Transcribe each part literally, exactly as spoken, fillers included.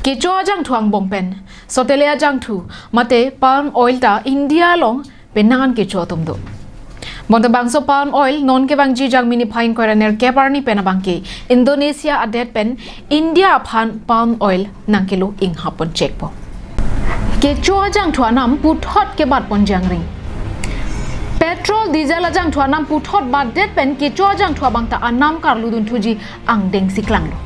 Kecho ajangthu angbong pen sotele ajangthu mate palm oil ta India along penang an kecho atum do. Bonta bangso palm oil non kevangji Jangmi niphai ingkoi ra nerkep arni pen abangke Indonesia adet pen India aphan palm oil nangkelo inghap ponchekpo. Kecho ajangthu anam puthot kebat ponjangreng. Petrol, diesel ajangthu anam puthot batdet pen kecho ajangthu abangta anam karlu dunthuji angdeng si klanglo.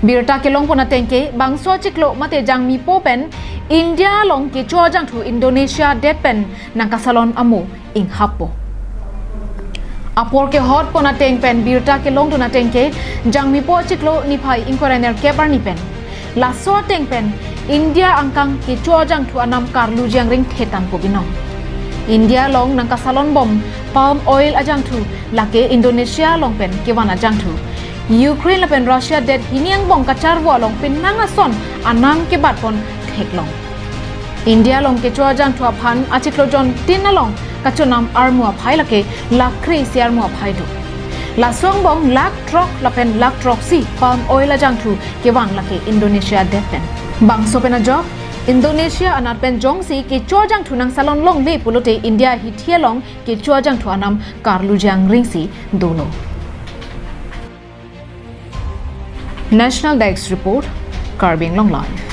Birta kelong pon ateng ke bangso achiklo mate Jangmipo pen India along kecho ajangthu Indonesia adet pen nangkasalon amo inghappo. Apor kehot pon ateng pen birta kelongdun ateng ke Jangmipo achiklo niphai ingkoi ra nerkep arni pen laso ateng pen India angkang kecho ajangthu anam karlu jangreng thetan po binong. India along nangkasalon bom palm oil ajangthu lake Indonesia along pen kevan ajangthu. Ukraine lapen Russia adet hini angbong kacharvo along penang ason anam kebat pon theklong. India along kecho ajangthu aphan achiklo jon tin along kachonam armu aphai lake lakh kre isi armu aphai do. Laso angbong lakh throk lapen lakh throksi palm oil ajangthu kevan lake Indonesia adet pen. Bangso pen ajok Indonesia anat pen jongsi kecho ajangthu nangsalon longle pulote India hithi along kecho ajangthu anam karlu jangreng si dolo. National Desk Report, Karbi Anglong Live.